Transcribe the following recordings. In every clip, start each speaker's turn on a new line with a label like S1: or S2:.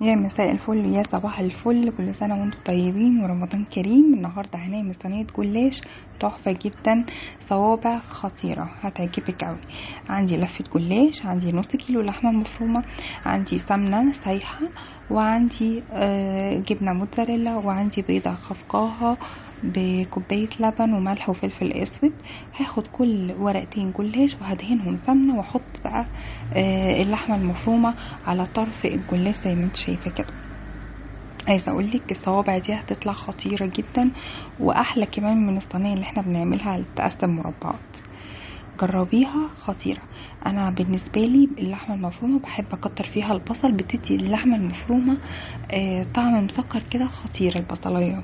S1: يا مساء الفل، يا صباح الفل، كل سنة وانتم طيبين ورمضان كريم. النهاردة هنعمل صينية جلاش تحفة جدا، صوابع خطيرة هتعجبك قوي. عندي لفة جلاش، عندي نص كيلو لحمة مفرومة، عندي سمنة سايحة، وعندي جبنة موتزاريلا، وعندي بيضة خفقاها بكوباية لبن وملح وفلفل اسود. هاخد كل ورقتين جلاش وهدهنهم سمنة، واحط بقى اللحمة المفرومة على طرف الجلاش زي ما انت شايفة كده. عايزة اقولك الصوابع دي هتطلع خطيرة جدا، واحلى كمان من الصينية اللي احنا بنعملها اللي بتقسم مربعات. جربيها خطيرة. انا بالنسبة لي اللحمة المفرومة بحب اكتر فيها البصل، بتدي اللحمة المفرومة طعم مسكر كده خطير البصلاية.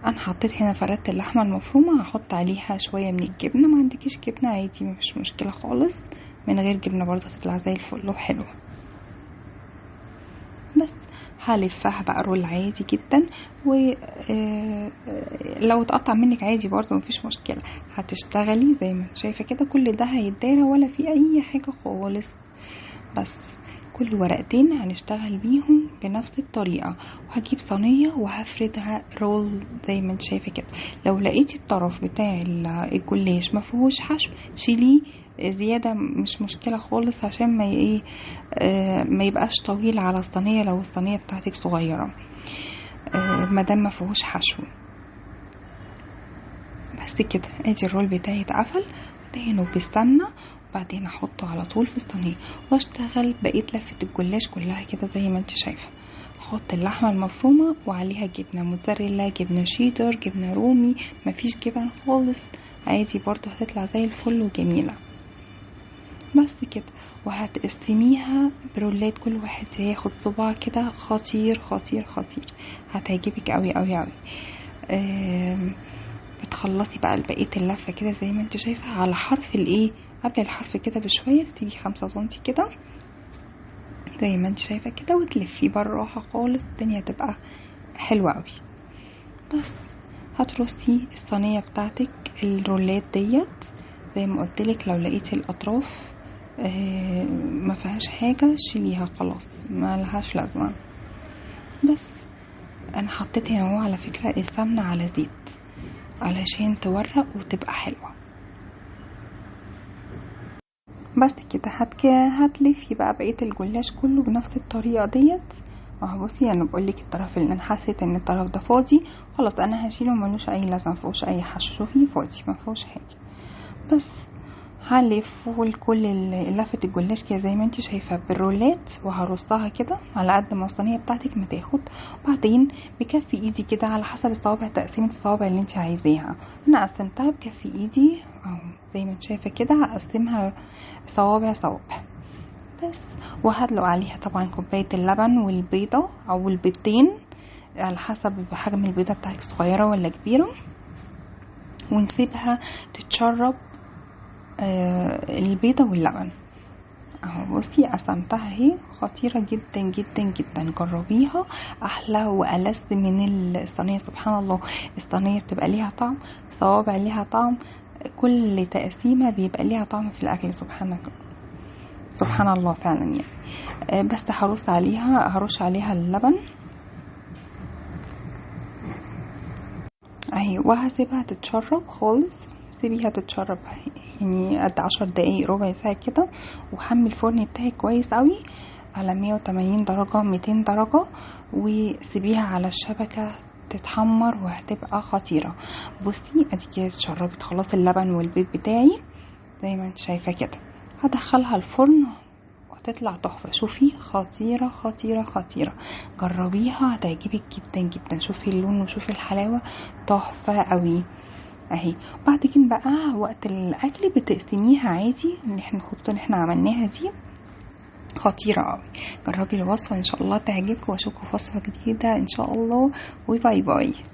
S1: انا حطيت هنا فردت اللحمة المفرومة، هحط عليها شوية من الجبنة. ما عندكيش جبنة عادي مفيش مشكلة خالص، من غير جبنة برضه هتطلع زي الفل وحلوة. بس هلفها بقى رول عادي جدا، ولو اتقطع منك عادي برضه مفيش مشكلة، هتشتغلي زي ما انت شايفة كده. كل ده هيتدارى ولا في اي حاجة خالص. بس كل ورقتين هنشتغل بيهم بنفس الطريقة. وهجيب صينية وهفردها رول زي ما انت شايفة كده. لو لقيتي الطرف بتاع الجلاش ما فيهوش حشو شيليه زيادة، مش مشكلة خالص، عشان ما ايه ما يبقاش طويل على الصينية لو الصينية بتاعتك صغيرة، ما دام ما فيهوش حشو. بس كده ادي الرول بتاعي اتقفل، دهنه بالسمنة وبعدين احطه على طول في الصينية، واشتغل بقية لفة الجلاش كلها كده زي ما انت شايفة. احط اللحمة المفرومة وعليها جبنة موتزاريلا، جبنة شيدر، جبنة رومي، مفيش جبن خالص عادي برضو هتطلع زي الفل وجميلة. بس كده. وهتقسميها برولات، كل واحد هياخد صباع كده. خطير خطير خطير، هتعجبك قوي قوي قوي. بتخلصي بقى بقية اللفة كده زي ما انت شايفة، على حرف الايه قبل الحرف كده بشوية، تسيبي 5 سنتي كده زي ما انت شايفة كده، وتلفيه بالراحة خالص، الدنيا تبقى حلوة قوي. بس هترصي الصينية بتاعتك الرولات ديت زي ما قلتلك. لو لقيتي الاطراف ما فيهاش حاجة شيليها خلاص، ما لهاش لازمة. بس انا حطيت هنا اهو على فكرة السمنة على زيت علشان تورق وتبقى حلوة. بس كده هتلفي بقى بقية الجلاش كله بنفس الطريقة ديت. اهو بصي انا بقولك الطرف اللي انا حسيت ان الطرف ده فاضي خلاص انا هشيله، ملوش اي لازمة، مفيهوش اي حشو، شوفي فاضي مفيهوش حاجة. بس هلف كل لفة الجلاش كده زي ما انت شايفة بالرولات، وهرصها كده على قد ما الصينية بتاعتك ما تاخد. بعدين بكف ايدي كده على حسب الصوابع، تقسيمة الصوابع اللي انت عايزاها. انا قسمتها بكف ايدي اهو زي ما انت شايفة كده، هقسمها صوابع صوابع بس. وهدلق عليها طبعا كوباية اللبن والبيضة او البيضتين على حسب حجم البيضة بتاعتك صغيرة ولا كبيرة، ونسيبها تتشرب البيضة واللبن. اهو بصي قسمتها اهي، خطيرة جدا جدا جدا، جربيها احلى والذ من الصينية. سبحان الله الصينية بتبقى ليها طعم، صوابع ليها طعم، كل تقسيمة بيبقى ليها طعم في الاكل. سبحان الله فعلا يعني. بس هرش عليها اللبن اهي، وهسيبها تتشرب خالص. سيبيها تتشرب يعني قد 10 دقايق ربع ساعة كده. وحمي الفرن بتاعي كويس قوي على 180 درجة 200 درجة، وسيبيها على الشبكة تتحمر وهتبقى خطيرة. بصي ادي كده اتشربت خلاص اللبن والبيض بتاعي زي ما انت شايفة كده. هدخلها الفرن وهتطلع تحفة. شوفي خطيرة خطيرة خطيرة، جربيها هتعجبك جدا جدا. شوفي اللون وشوفي الحلاوة، تحفة قوي اهي. بعد كده بقى وقت الاكل بتقسميها عادي اللي احنا الخطوط اللي احنا عملناها دي خطيرة قوي. جربي الوصفة ان شاء الله تعجبك، واشوفكم في وصفه جديدة ان شاء الله، و bye bye.